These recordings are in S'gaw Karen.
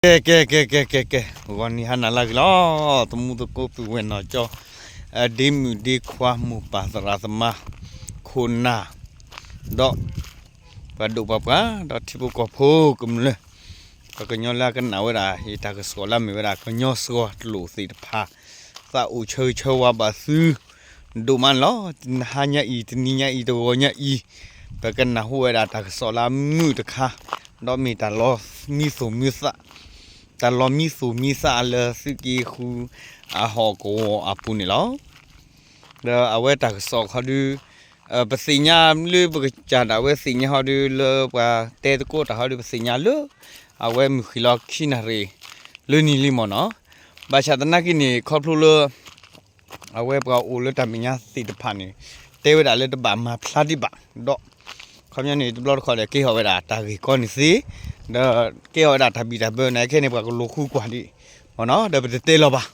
ကဲ ကဲ ကဲ ကဲ ကဲ ကဲ ဂီၤနံၤဟါနၤလၢအဂ့ၤလီၤ. သမူသကိးပုၢ်ဝဲၢ်နီၢ်ကၠီ ဒ့မုၣ်ဒ့ခွါ မိၢ်ပၢ်သရၣ်သမါ ခိၣ်နၢ် ဒီး ပှၤဒိၣ်ပှၤပှၢ် ဒီးထံဖိကီၢ်ဖိကမျၢၢ် ပှၤကညီလၢအကနၣ်ဝဲဒၣ် ယတၢ်ကစီၣ်လၢအမ့ၢ်ဝဲဒၣ် ကညီစှီၤကျိာ်သ့ၣ်တဖၣ် သးအိၣ်ဆၢဂ့ၤဆၢဝါဘၣ်သု ဒိၣ်မးန့ၣ်လီၤ. တဟါညါအံၤ တနံၤညါအံၤ တဂီၤညါအံၤ ပကနၢ်ဟူဝဲဒၣ်တၢ်ကစီၣ်လၢအမုာ်တခါ ဒီးမ့ၢ်တၢ်လီၤမံသူၣ်မံသး တၢ်လီၤမံသူၣ်မံသးလၢသုးက့ဃုအဟီၣ်ကဝီၤအပူၤန့ၣ်လီၤ. ဒီးအဝဲတၢ်ကစီၣ်ခီဒု ပသ့ၣ်ညါလၢပကစၢ်ဒၣ်ဝဲသ့ၣ်ညါဟီဒု လၢပှၤတဲသကိးတၢ်ဟီဒု ပသ့ၣ်ညါလၢ အဝဲမုၢ်ဃ့ၢ်လီၤခံနၣ်ရံၣ် လၢနံၤလံမ့ၢ်နီၤ. ဘၣ်ဆၣ်သနာ်က့န့ၣ် ခီဖျိလၢ အဝဲပှၤအိၣ်လၢတၢ်မဲာ်ညါသ့ၣ်တဖၣ်န့ၣ် တဲဝဲဒၣ်လၢတဘၣ်မၤဖျါဒံးဘၣ် ဒီး ခီပညီန့ၣ် တဘျီတခီၣ်ဒီး ကဲထီၣ်ဝဲဒၣ်တၢ်ဂ့ၢ်ကီန့ၣ်သ့, ဒီးကဲထီၣ်ဝဲဒၣ်တၢ်ဘံၣ်တၢ်ဘၢန့ၣ် ခဲန့ၣ် ပှၤကလူၤဃုကွၢ်ဒံးမ့ၢ်နီၤ ဒီးပတတဲလီၤဘၣ်.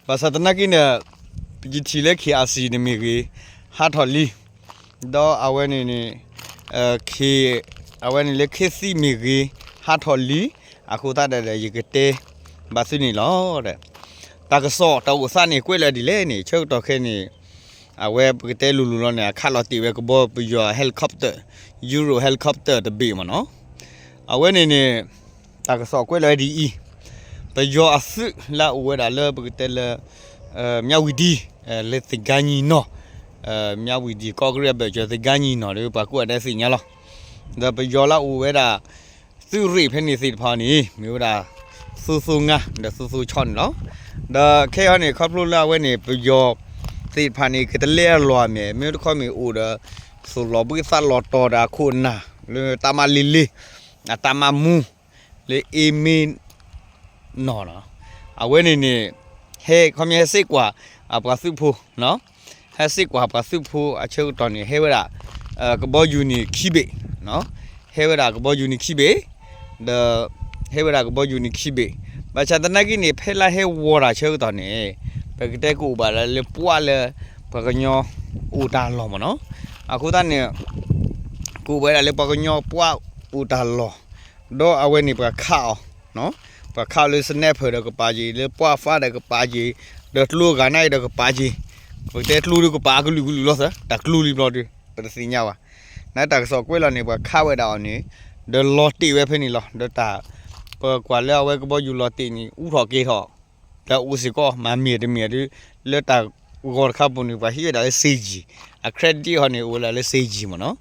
ဘၣ်ဆၣ်သနာ်က့န့ၣ် ယထံၣ်လၢ KIC န့ၣ်မ့ၢ်ဂ့ၤ ဟးထီၣ်လံ ဒီးအဝဲန့ၣ်န့ၣ် အဝဲန့ၣ်လၢခ့သံမ့ၢ်ဂ့ၤ ဟးထီၣ်လံ, အဃိသတးဒီး ယကတဲဘၣ်သုန့ၣ်လီၤ. တၢ်ကစီၣ်တၢ်အိၣ်သးန့ၣ် ကွဲးလီၤဒ်လဲၣ်န့ၣ် ဆၢကတီၢ်ခဲအံၤန့ၣ် အဝဲပကတဲလိၤလိၤလီၤန့ၣ် အခးလီၤတ့ၢ်ဝဲကဘီပယီၤ helicopter, Euro helicopter တဘ့ၣ်မ့ၢ်နီၤ. အဝဲန့ၣ်န့ၣ် တၢ်ကစီၣ်ကွဲးလီၤဝဲဒ်အံၤ, ပယီၤအသုးလၢအအိၣ်ဝဲဒၣ်လၢပကတဲလၢ မၠၣ်ဝံၤဒံ လၢသ့ၣ်ကါညံနီၤ, မၠၣ်ဝံၤဒံ ကီၢ်ကရံၣ်အဘၢၣ်စၢၤ သ့ၣ်ကါညံနီၤဒီး ပှၤကိးဂၤဒဲးသ့ၣ်ညါလီၤ. ဒီးပယီၤလၢအအိၣ်ဝဲဒၣ် သုးရ့ၣ်ဖဲန့ၣ်သ့ၣ်တဖၣ်န့ၣ် မ့ၢ်ဝဲဒၣ် သိသိငါ ဒီးသိသိဆီန့ၣ်လီၤ. ဒီးခဲအံၤန့ၣ် ခီဖျိလၢအဝဲန့ၣ် ပယီၤသ့ၣ်တဖၣ်န့ၣ် ကတလဲအလီၢ်အမဲာ် မ့ၢ်တခီမ့ၢ်အိၣ်ဒီး သူၣ်လီၤဘှံးသးလီၤတီၤဒီးအခိၣ်အနၢ် လၢတၢ်မၤလ့လ့ အတၢ်မၤမူ လၢအ့မ့ၢ် နီၤနီၤ, အဝဲန့ၣ်န့ၣ် ဟဲခီပညီဟဲစ့ၢ်ကွၢ် အပှၤသုးဖိ, ဟဲစ့ၢ်ကွၢ်ပှၤသုးဖိအဆၢကတီၢ်န့ၣ် ဟဲဝဲဒၣ် ကဘီယူၤန့ၣ်ခံဘ့ၣ်, ဟဲဝဲဒၣ်ကဘီယူၤန့ၣ်ခံဘ့ၣ်, ဒီး ဟဲဝဲဒၣ်ကဘီယူၤန့ၣ်ခံဘ့ၣ်, ဘၣ်ဆၣ်သနာ်က့န့ၣ် ဖဲလၢဟဲဝီၤတၢ်ဆၢကတီၢ်န့ၣ် ပကတဲကအိၣ်ဘၣ်ဒၣ်လၢပှၢ်လၢ ပှၤကညီအိၣ်တၢ်လီၢ်မ့ၢ်နီၤ, အဃိသတးန့ၣ် ကအိၣ်ဘၣ်ဒၣ်လၢပှၤကညီပှၢ်အိၣ်တၢ်လီၢ် ဒီးအဝဲန့ၣ်ပှၤခးအီၤ, ပှၤခးအီၤလၢ sniper ဒီးကပာ်က့ၤ လၢပှၢ်ဖးဒီးကပာ်က့ၤ, ဒီးကျိအဂၤန့ၣ်ဒီးကပာ်က့ၤ, ပကတဲကျိဒုကပာ်ကလုာ်ကလုာ်လီၤသၢ တၢ်ကျိလံဘျီဒု ပတသ့ၣ်ညါဘၣ်, နတၢ်ကစီၣ်ကွဲးလီၤန့ၣ် ပှၤခးဝဲဒၣ်အီၤန့ၣ် ဒီးလီၤတ့ၢ်ဝဲဖဲန့ၣ်လီၤ. ဒီးတၢ် ပကွၢ်လၢအဝဲကဘီယူၤလီၤတ့ၢ်န့ၣ် အူထီၣ်က့ၤထီၣ် ဒီးအိၣ်စ့ၢ်ကီး မၤမ့ၢ်တမ့ၢ်ဒု လၢတၢ်ဂီၤတခါပူၤန့ၣ် ပှၤဟ့ၣ်ဝဲဒၣ်လၢ စ့ယံၤ, အ credit ဟီန့ၣ် အိၣ်ဝဲဒၣ်လၢ စ့ယံၤ မ့ၢ်နီၤ,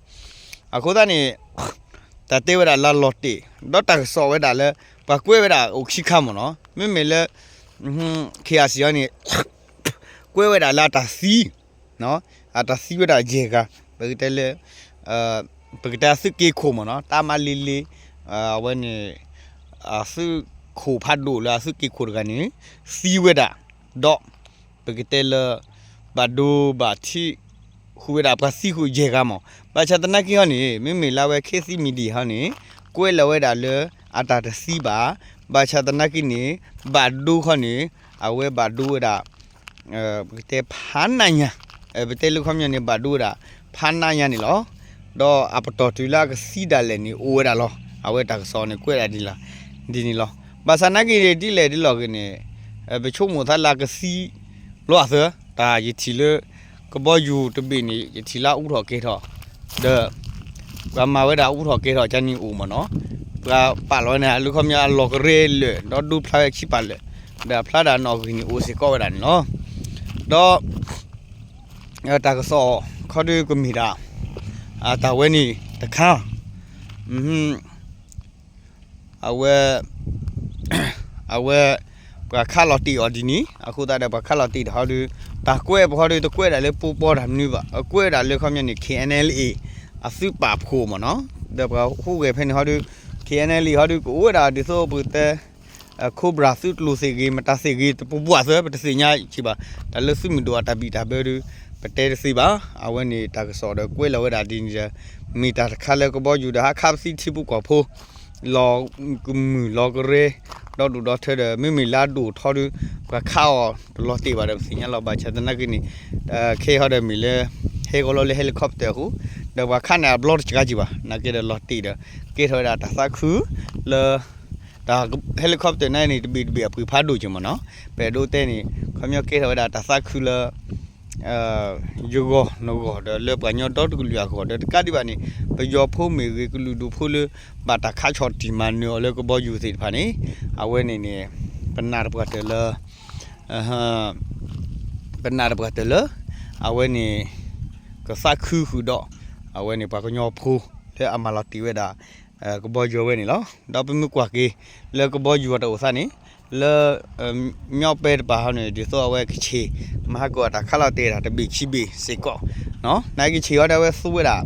အဃိသတးန့ၣ် တၢ်တဲဝဲဒၣ်လၢလီၤတ့ၢ် ဒီးတၢ်ကစီၣ်ဝဲဒၣ်လၢ ပှၤကွဲးဝဲဒၣ်အိၣ်ခံခါမ့ၢ်နီၤ, မ့မ့ၢ်လၢ KIC ဟီန့ၣ် ကွဲးဝဲဒၣ်လၢအတၢ်သံ အတၢ်သံဝဲဒၣ်ယဲၢ်ဂၤ, ပကတဲလၢ ပကတဲအသုးက့ခိၣ်မ့ၢ်နီၤ တၢ်မၤလ့လ့ အဝဲန့ၣ် အသုးခိၣ်ဖးဒိၣ်လၢအသုးက့ခိၣ်တဂၤန့ၣ် သံဝဲဒၣ်, ဒီး ပကတဲလၢ ဘၣ်ဒိဘၣ်ထံး ဃုာ်ဝဲဒၣ်ပှၤသံဃုာ်ယဲၢ်ဂၤမ့ၢ်, ဘၣ်ဆၣ်သနာ်က့ဟီန့ၣ် မ့မ့ၢ်လၢအဝဲ ခေတ်သစ် Media ဟီန့ၣ် ကွဲးလီၤဝဲဒၣ်လၢအတၢ်တသံဘၣ်, ဘၣ်ဆၣ်သနာ်က့န့ၣ် ဘၣ်ဒိခီန့ၣ် အဝဲဘၣ်ဒိဝဲဒၣ် ပကတဲဖးနးညါ, ပတဲလၢခီပညီန့ၣ် ဘၣ်ဒိဝဲဒၣ် ဖးနးညါန့ၣ်လီၤ. ဒီးအပတီၢ်တုၤလၢအကသံဒၣ်လဲာ်န့ၣ် အိၣ်ဝဲဒၣ်လီၤ. အဝဲတၢ်ကစီၣ်န့ၣ် ကွဲးဒၣ်ဒ်လီၤ, ဒ်န့ၣ်လီၤ. ဘၣ်ဆၣ်သနာ်က့န့ၣ် ဒ်လဲၣ်ဒ်လဲၣ်ဂ့ၤန့ၣ် ပဆိကမိၣ်သးလၢအကသံ ဘျီအသၢ တၢ်ယထံၣ်လၢ ကဘီယူၤတဘ့ၣ်န့ၣ် ယထံၣ်လၢအအူထီၣ်ကဲၤထီၣ်, ဒီး ပှၤမၤဝဲဒၣ်အူထီၣ်ကဲၤထီၣ်ကန့ၣ်အိၣ်မ့ၢ်နီၤ, ပှၤပာ်လီၤဝဲန့ၣ် လၢခီပညီအလီၢ်ကရၢလၢာ် ဒီးဒိဖျါဝဲခံပာ်လၢာ်, ဒီးအဖျါဒၣ်နီၣ်ဂံၢ်န့ၣ်အိၣ်စ့ၢ်ကီးဝဲဒၣ်န့ၣ်လီၤ. ဒီး တၢ်ကစီၣ်ခီဒုကမ့ၢ်ဒၣ် တၢ်ဝဲန့ၣ်တခါ အဝဲ အဝဲ ပှၤခးလီၤတ့ၢ်အီၤဒ်န့ၣ် အဃိသတးဒီး ပှၤခးလီၤတ့ၢ်တဟီဒု တၢ်ကွဲးပဟီဒု တကွဲးဒၣ်လၢပူပီတၢ်မနုၤဘၣ်, အကွဲးဒၣ်လၢခီပညီန့ၣ် KNLA အသုးပာ်ဖှိၣ်မ့ၢ်နီၤ, ဒီးပှၤဟူးဂဲၤဖဲန့ၣ်ဟီဒု KNLA ဟီဒု ကအိၣ်ဝဲဒၣ်ဒ်သိးပကတဲ Cobra သုးကျိၤသ့ၣ်ဂ့ၤ မတၤသ့ၣ်ဂ့ၤ တပူၤပူၤသၢ ပတသ့ၣ်ညါဆံးဘၣ်, တၢ်လၢသုးမုၢ်ဒိၣ်အတၢ်ဘံၣ်တၢ်ဘၢဒု ပတဲတသ့ဘၣ်, အဝဲန့ၣ်တၢ်ကစီၣ်ဒီးကွဲးလီၤဝဲဒၣ်ဒ်န့ၣ်ဒီး မ့ၢ်တၢ်တခါလၢကဘီယူၤဒီးဟးခးပသံထံဖိကီၢ်ဖိ လီၤကမုၢ်လီၤကရၢ ဒီဒူၣ်ဒီထၢဒီး မ့မ့ၢ်လၢအဒိၣ်ထီဒု ပှၤခးအီၤတလီၤတ့ၢ်ဘၣ်ဒီး ပသ့ၣ်ညါလီၤဘၣ်ဆၣ်သနာ်က့န့ၣ် ခဲအံၤဟီဒီးမ့ၢ်လၢ ဟဲဂီၤလီၤလၢ helicopter အဃိ ဒီးပှၤခးန့ၣ်အဘျီတစှၤကံဘၣ် နာ်က့ဒီးလီၤတ့ၢ်ဒီး ကဲထီၣ်ဝဲဒၣ်တၢ်သးခုလၢ ဒီး helicopter န့ၣ်န့ၣ် တဘ့ၣ်တဘ့ၣ်အပှ့ၤဖးဒိၣ်က့ၤမ့ၢ်နီၤ, ပအဲၣ်ဒိးတဲန့ၣ် ခီပညီကဲထီၣ်ဝဲဒၣ်တၢ်သးခုလၢ ယဂီၢ်နဂီၢ်ဒီးလၢပှၤကညီဒီတကလုာ်အဂီၢ်ဒီးတကးဒံးဘၣ်န့ၣ် ပယီၤဖိမ့ၢ်ဂ့ၤ ကလုာ်ဒူၣ်ဖိလၢ ဘၣ်တၢ်ခးဆီၣ်တံၢ်မၤနၢၤအီၤလၢကဘီယူၤသ့ၣ်တဖၣ်န့ၣ် အဝဲန့ၣ်န့ၣ် ပနာ်တပှၢ်တၢၢ်လၢ ပနာ်တပှၢ်တၢၢ်လၢ အဝဲန့ၣ် ကသးခုဃုာ်ဒီး အဝဲန့ၣ်ပှၤကညီဖိ လၢအမၤလီၤတံၢ်ဝဲဒၣ် ကဘီယူၤဝဲန့ၣ်လီၤ. ဒီးပမ့ၢ်ကွၢ်က့ၤ လၢကဘီယူၤအတၢ်အိၣ်သးန့ၣ် လၢ ညီပဲတပၤဟီန့ၣ် ဒ်သိးအဝဲကဆ့ၣ် မဟါကီးအတၢ်ခးလီၤတဲာ်တၢ်တဘ့ၣ်ခံဘ့ၣ်စ့ၢ်ကီး နာ်က့ဆ့ၣ်ဟီဒၣ်ဝဲသူဝဲဒၣ်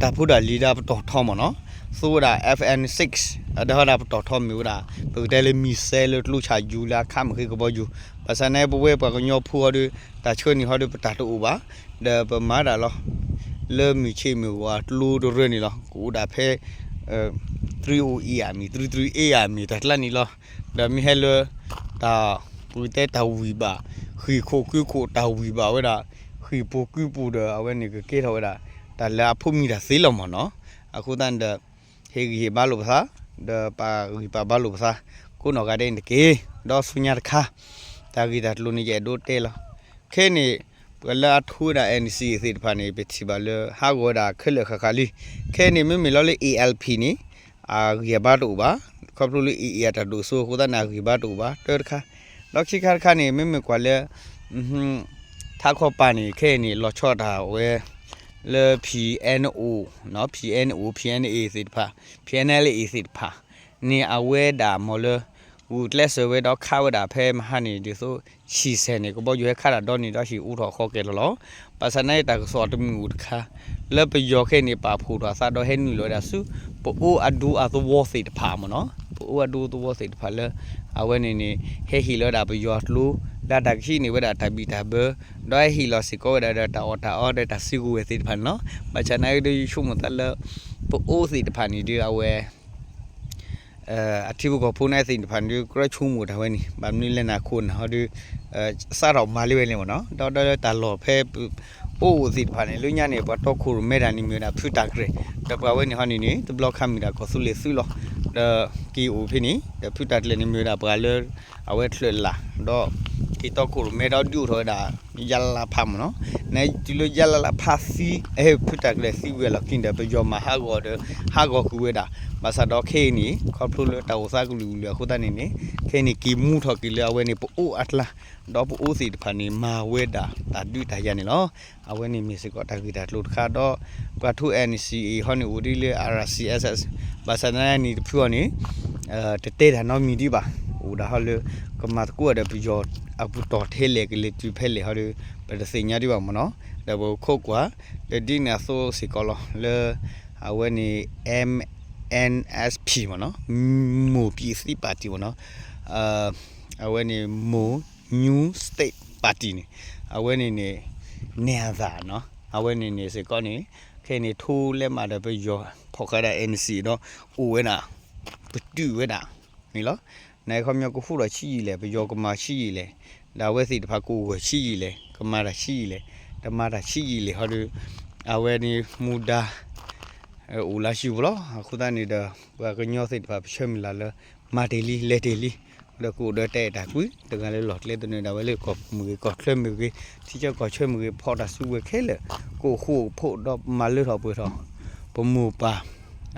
တၢ်ဖိတၢ်လံၤဒၣ်ပတီၢ်ထီမ့ၢ်နီၤ, သူဝဲဒၣ် F N six ဒီးဟီဒၣ်ပတီၢ်ထီမ့ၢ်ဝဲဒၣ် ပကတဲလၢ missile လၢကျိဆၣ်ယူၤလၢအခးမ့ၢ်ဃ့ကဘီယူၤ, ဘၣ်ဆၣ်န့ၣ်ပဝဲပှၤကညီဖိဟီဒီး တၢ်ဆှၢန့ၢ်ဟီဒီးပတၢ်တအိၣ်ဘၣ်, ဒီးပမၤဒၣ်လီၤ လၢမုၢ်ဆ့ၣ်မုၢ်ဂီၤအကျိတရၢန့ၣ်လီၤ. ကအိၣ်ဒၣ်ဖဲ three oh eight အမံၤ three three eight အမံၤ တၢ်ကျါန့ၣ်လီၤ. ဒီးမ့ၢ်ဟဲလၢ တၢ်ပကတဲတၢ်ဝံၢ်ဘၣ် ဃံၢ်ခိၣ်ကုခိၣ်တၢ်ဝံၢ်ဘၣ်ဝဲဒၣ် ဃံၢ်ပူၤကုပူၤဒီး အဝဲန့ၣ်ကကဲထီၣ်ဝဲဒၣ် တၢ်လၢအဖိးမံတၢ်သ့လီၤမ့ၢ်နီၤ. အဃိသတးန့ၣ်ဒီး ဟ့ၣ်ဂံၢ်ဟ့ၣ်ဘါလိာ်ပသး ဒီးပာ်ဂံၢ်ပာ်ဘါလိာ်ပသး ကိးနီၢ်ဂၤဒဲးန့ၣ်တက့ၢ်. ဒီးဆူညါတခါ တၢ်ဂ့ၢ်တၢ်ကျိၤန့ၣ် ယအဲၣ်ဒိးတဲလီၤ. ခဲအံၤန့ၣ် ပှၤလၢအထိဝဲဒၣ် N C A သ့ၣ်တဖၣ်န့ၣ် ပထံၣ်ဘၣ်လၢဟးဂီၤဝဲဒၣ်ခဲလၢာ်ဃၣ်ဃၣ်လံ. ခဲအံၤန့ၣ် မ့မ့ၢ်လီၤလၢ A L P န့ၣ် အဂံၢ်အဘါတအိၣ်ဘၣ်, ခီဖျိလၢ A A အတၢ်ဒိၣ်စိအဃိသတးန့ၣ် အဂံၢ်အဘါတအိၣ်ဘၣ် တၢတခါ, ဒီးခံခါတခါန့ၣ် မ့မ့ၢ်ကွၢ်လၢ ထးခီပၤန့ၣ် ခဲအံၤန့ၣ် လီၤဆီဒၣ်တၢ်ဝဲ လၢ P N O, P N O, P N A သ့ၣ်တဖၣ်, P N L A သ့ၣ်တဖၣ်န့ၣ် အဝဲဒၣ်မ့ၢ်လၢ ဂုာ်ကျဲးစၢးဝဲဒီးခးဝဲဒၣ်ဖဲမဟါန့ၣ် ဒ်သိး ဆံဆဲးန့ၣ် ကဘီယူၤဟဲခးတၢ်ဒီန့ၣ်ဒီးဟံၣ်အိၣ်ထီၣ်ဃီကဲၤလီၤလီၤ. ဘၣ်ဆၣ်နာ်က့တၢ်ကစီၣ်တမုာ်အိၣ်တခါ လၢပယီၤခဲအံၤန့ၣ် ပာ်ဖှိၣ်ထီၣ်အသးဒီးဟဲနုာ်လီၤဝဲဒၣ်ဆူ ပအိၣ်အဒူအသဝီသ့ၣ်တဖၣ်မ့ၢ်နီၤ, ပအိၣ်အဒူသဝီသ့ၣ်တဖၣ်လၢ အဝဲန့ၣ်န့ၣ် ဟဲဟ့ၣ်လီၤဝဲဒၣ်ပယီၤကျိ လၢတၢ်ကဟံးန့ၢ်ဝဲဒၣ်တၢ်ဘံၣ်တၢ်ဘၢ ဒီးဟဲဟ့ၣ်လီၤစ့ၢ်ကီးဝဲဒၣ်ဒီးတၢ်အီၣ်တၢ်အီဒီးတၢ်စုကဝဲၤသ့ၣ်တဖၣ်န့ၣ်လီၤ. ဘၣ်ဆၣ်နာ်က့ဒီးယဆိကမိၣ်သးလၢ ပအိၣ်သ့ၣ်တဖၣ်န့ၣ်ဒီးအဝဲ အထံဖိကီၢ်ဖိန့ၣ်သ့ၣ်တဖၣ်န့ၣ်ဒီး ကြၢးဆိကမိၣ်တၢ်ဝဲန့ၣ် ဘၣ်မနုၤလဲၣ်န့ၣ် ခိၣ်နၢ်ဟီဒီး စးထီၣ်မၤလံဝဲန့ၣ်မ့ၢ်နီၤ, ဒီးဒီးလၢတၢ်လီၢ်ဖဲ အိၣ်အိၣ်သ့ၣ်တဖၣ်န့ၣ် လၢညါန့ၣ် ပှၤတီခိၣ်ရိၣ်မဲတၢ်န့ၣ်မ့ၢ်ဝဲဒၣ်ဖုတၢ်ကြဲၢ်, ဒီးပှၤဝဲန့ၣ်ဟီန့ၣ်န့ၣ် တဘျီခါမ့ၢ်ဒၣ်ကီၢ်သူလ့ၤသုးလီၤ, ဒီးက့ၤအိၣ်ဖဲန့ၣ် ဒီးဖုတၢ်ကြဲၢ်န့ၣ်မ့ၢ်ဝဲဒၣ်ပှၤလၢ အဝဲချၢၣ်လၢ် ဒီး က့ၤတီခိၣ်ရိၣ်မဲဒီးဒုးအိၣ်ထီၣ်ဝဲဒၣ် ယါလါလါဖးမ့ၢ်နီၤ, နတုၤလၢယါလါလါဖးသံ ဖုတၢ်ကြဲၢ်သံဝံၤအလီၢ်ခံဒီး ပယီၤမၤဟးဂီၤဒီး ဟးဂီၤကွံာ်ဝဲဒၣ်, ဘၣ်ဆၣ်ဒီးခဲအံၤန့ၣ် ခီဖျိလၢတၢ်အိၣ်သးကလုာ်ကလုာ်အဃိသတးန့ၣ်န့ၣ် ခဲအံၤန့ၣ် က့ၤမူထီၣ်က့ၤလၢအဝဲန့ၣ် ပအိၣ်အကျါ ဒီးပအိၣ်သ့ၣ်တဖၣ်န့ၣ် မၤဝဲဒၣ်တၢ်ဒုးတၢ်ယၤန့ၣ်လီၤ. အဝဲန့ၣ်မ့ၢ်စ့ၢ်ကီးတၢ်ဂ့ၢ်တၢ်ကျိၤတခါဒီး ပှၤထိ N C A ဟီန့ၣ်အိၣ်ဒ်လၢ R C S S ဘၣ်ဆၣ်သနာ်က့န့ၣ်တဖုအီၤန့ၣ် တတဲတၢ်နီတမံၤဒံးဘၣ်, အိၣ်ဒၣ်ဟီလၢ ကမၤသကိးဒီးပယီၤအပတီၢ်ထဲလဲၣ် ကလဲၤတုၤဖဲလဲၣ်ဟီဒီး ပတသ့ၣ်ညါဒံးဘၣ်မ့ၢ်နီၤ, ဒီးပခိးကွၢ် ဒီးဒ်န့ၣ်အသိးစ့ၢ်ကီးလီၤ လၢ အဝဲန့ၣ် M N S P မ့ၢ်နီၤ, မိၢ်ပံၤသံပၣ်တံၣ်မ့ၢ်နီၤ, အဝဲန့ၣ် မိၢ် Myanmar State Party န့ၣ် အဝဲန့ၣ်န့ၣ် နဲၣ်အသးနီၤ, အဝဲန့ၣ်န့ၣ်စ့ၢ်ကီးန့ၣ် ခဲအံၤန့ၣ် ထိလဲၤမးဒီးပယီၤ ဖီၣ်ဃာ်ဒၣ် N C A ဒီး အိၣ်ဝဲဒၣ် ပတုာ်ဝဲဒၣ်န့ၣ်လီၤ. နခီပညီကဟူးထီၣ်ဆံးယံာ်လဲၣ်, ပယီၤကမၤဆံးယံာ်လဲၣ်, ဒီးအဝဲသ့ၣ်တဖၣ်ကအိၣ်ဂၢၢ်ဆံးယံာ်လဲၣ်, ကမၤတၢ်ဆံးယံာ်လဲၣ်, တမၤတၢ်ဆံးယံာ်လဲၣ်ဟီဒီး အဝဲန့ၣ်မူဒါ အိၣ်လၢစုပူၤလီၤ. အဃိသတးန့ၣ်ဒီး ပှၤကညီသ့ၣ်တဖၣ် ပဆၢမုၢ်လၢ်လၢ မၤတ့ၢ်လံ လဲၤတ့ၢ်လံ ဒီးကအိၣ်ဒီးတၢ်အဲၣ်တၢ်ကွံ တဂၤလၢလီၢ်ကျဲသနၢၣ်ဒၣ်ဝဲလၢ ကီၢ်ပူၤမ့ၢ်ဂ့ၤ ကီၢ်ချၢမ့ၢ်ဂ့ၤ ထံဆၢကီၢ်ဆၢမ့ၢ်ဂ့ၤ ဖီၣ်တၢ်စုကဝဲၤခဲလၢာ် ကအိၣ်ဃူအိၣ်ဖိးဒီးမၤလၢထီၣ်ပှဲၤထီၣ် ပမိၢ်ပၢ်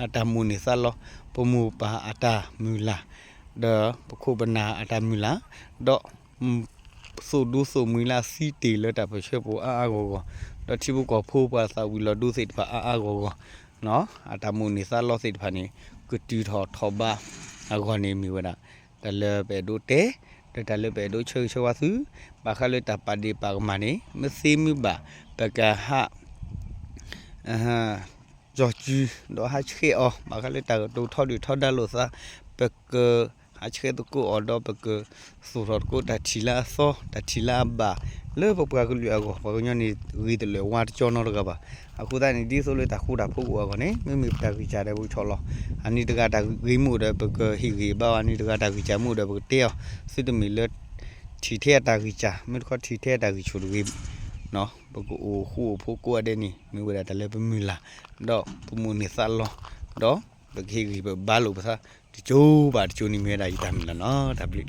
အတၢ်မိၣ်န့ၢ်သးလီ, ပမိၢ်ပၢ်အတၢ်မုၢ်လၢ် ဒီးပခိၣ်ပနၢ်အတၢ်မုၢ်လၢ် ဒီး သိၣ်ဒူသိၣ်မှံၤလၢအသံတ့ၢ်လၢတၢ်ပၢၢ်ဆၢပူၤအါအါဂီၢ်ဂီၢ်, ဒီးထံဖိကီၢ်ဖိပှၤသးဝံၤလီၤဒူသ့ၣ်တဖၣ်အါအါဂီၢ်ဂီၢ်, အတၢ်မိၣ်န့ၢ်သးလီသ့ၣ်တဖၣ်န့ၣ် ကတုၤထီၣ်ထီၣ်ဘးအဂီၢ်န့ၣ်မ့ၢ်ဝဲဒၣ် တၢ်လၢပအဲၣ်ဒိးတဲ ဒီးတၢ်လၢပအဲၣ်ဒိးဆၢဂ့ၤဆၢဝါသု ဘၣ်ဃးလၢတၢ်ပာ်ဒ့ၣ်ပာ်ကမၣ်န့ၣ် မ့ၢ်သ့မ့ၢ်ဘၣ် ပကဟး ကၠီၤစု ဒီးဟးဆှဲးအီၤ ဘၣ်ဃးလၢတၢ်ကတိၤထီဒုၣ်ထီဒါလိာ်သး ပကဟးဆှဲးသကိးအီၤဒီးပကသိၣ်ထီၣ်သကိးတၢ်ထံၣ်လၢအသီ တၢ်ထံၣ်လၢအဘၣ် လၢပပှၤကလုာ်အဂီၢ် ပှၤကညီန့ၣ်ဂ့ၤတလၢာ်ဝါတကၠီနီတဂၤဘၣ်. အဃိသတးန့ၣ် ဒ်သိးလၢတၢ်ဃူတၢ်ဖိးကအိၣ်အဂီၢ်န့ၣ် မ့မ့ၢ်ပတၢ်ဂံၢ်စၢ်ဒီးပကဆီၣ်လီၤ, အနံၤတဂၤတၢ်ဂ့ၢ်မ့ၢ်အိၣ်ဒီးပကဟ့ၣ်ဂံၢ်ဘါအီၤ, အနံၤတဂၤတၢ်ဂံၢ်စၢ်မ့ၢ်အိၣ်ဒီးပကတဲအီၤ, သုတမ့ၢ်လၢ ထံၣ်ထဲအတၢ်ဂံၢ်စၢ် မ့ၢ်တခီထံၣ်ထဲအတၢ်ဂံၢ်ဆူၣ်တဂ့ၤ, ပကအိၣ်ဃူအိၣ်ဖိးကိးဂၤဒဲးန့ၣ် မ့ၢ်ဝဲဒၣ်တၢ်လၢပမုၢ်လၢ် ဒီးပမိၣ်န့ၢ်သးလီ ဒီးပကဟ့ၣ်ဂံၢ်ပဘါလိာ်ပသး တကၠိဘၣ်တကၠိန့ၣ်မ့ၢ်ဝဲဒၣ်ယတၢ်မံၤလီၤနီၤ, တၢ်ဘျုး.